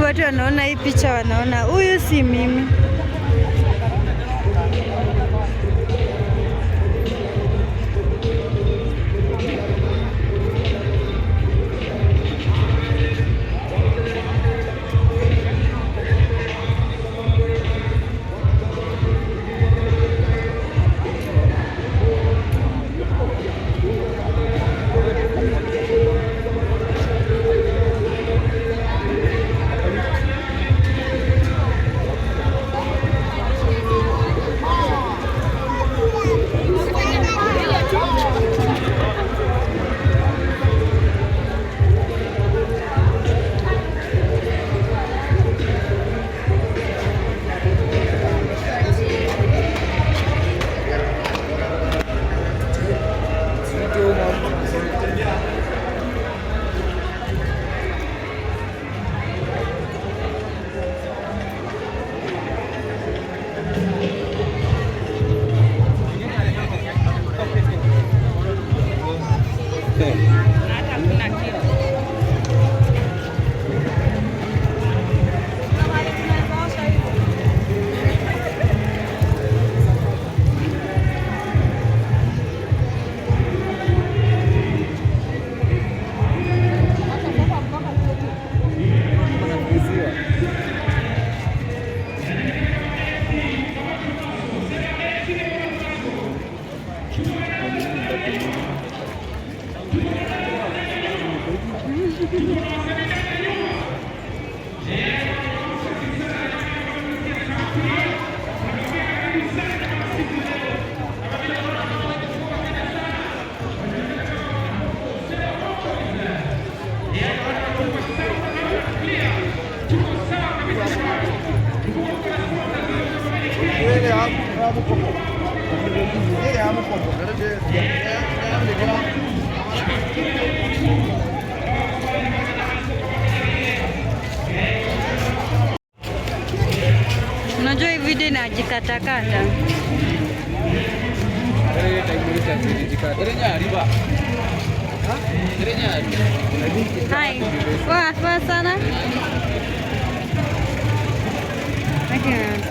Watu wanaona hii picha wanaona huyu si mimi. Unajua hii video inajikatakata. Hi. Poa poa sana. Okay.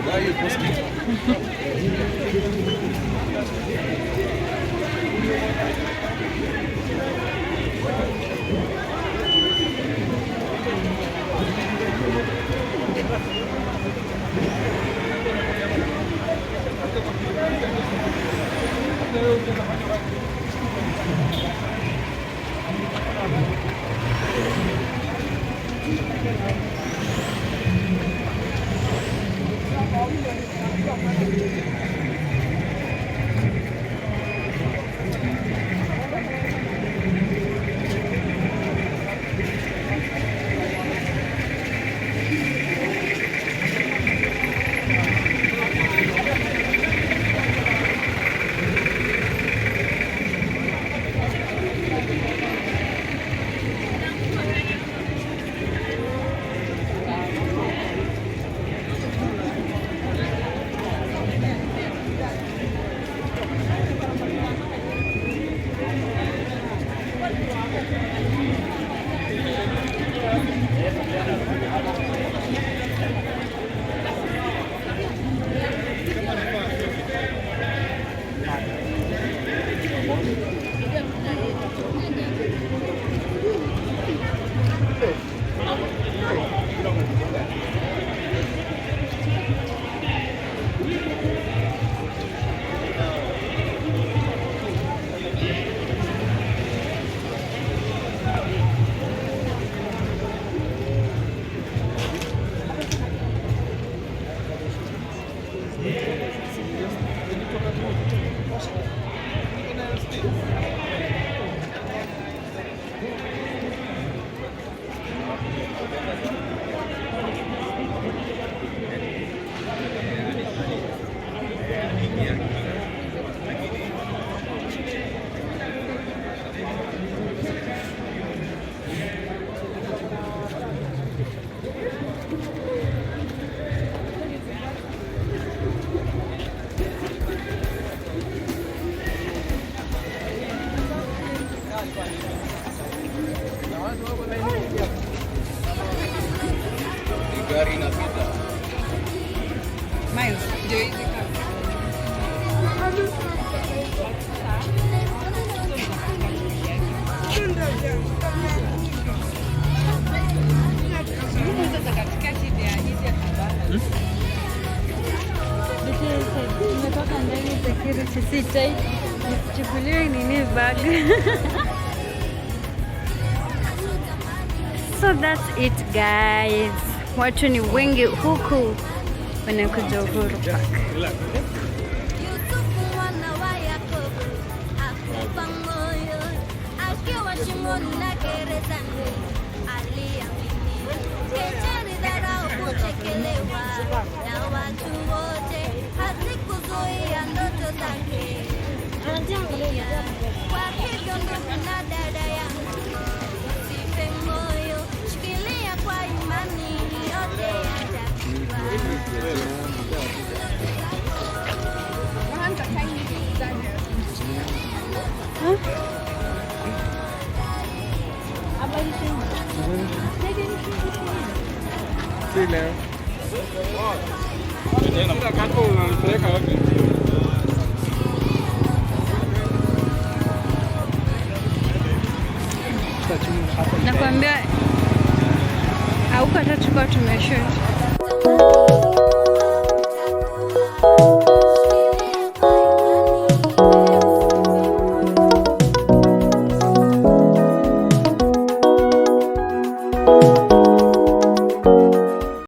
Why are you posting? Gari inapita. Miles, ndio hizi kama. Hizo za katikati they are easier to balance. Tumetoka ndani security si tight. Nisichukuliwe nini bag. So that's it, guys. Watu ni wengi huku wanakuja Uhuru Park. Yusufu mwana wa Yakobo hakufa moyo, akiwa shimoni na gerezani aliamini. Kejeli, dharau, kuchekelewa na watu wote hazikuzuia ndoto zake kutimia. Kwa hivyo ndugu na dada yangu, usife moyo, shikilia kwa imani, yote yatakuwa. Kwanza tiny Daniel. Si leo. Kaka unanipeleka wapi? Nakwambia hauko hata tulikuwa tumeshoot.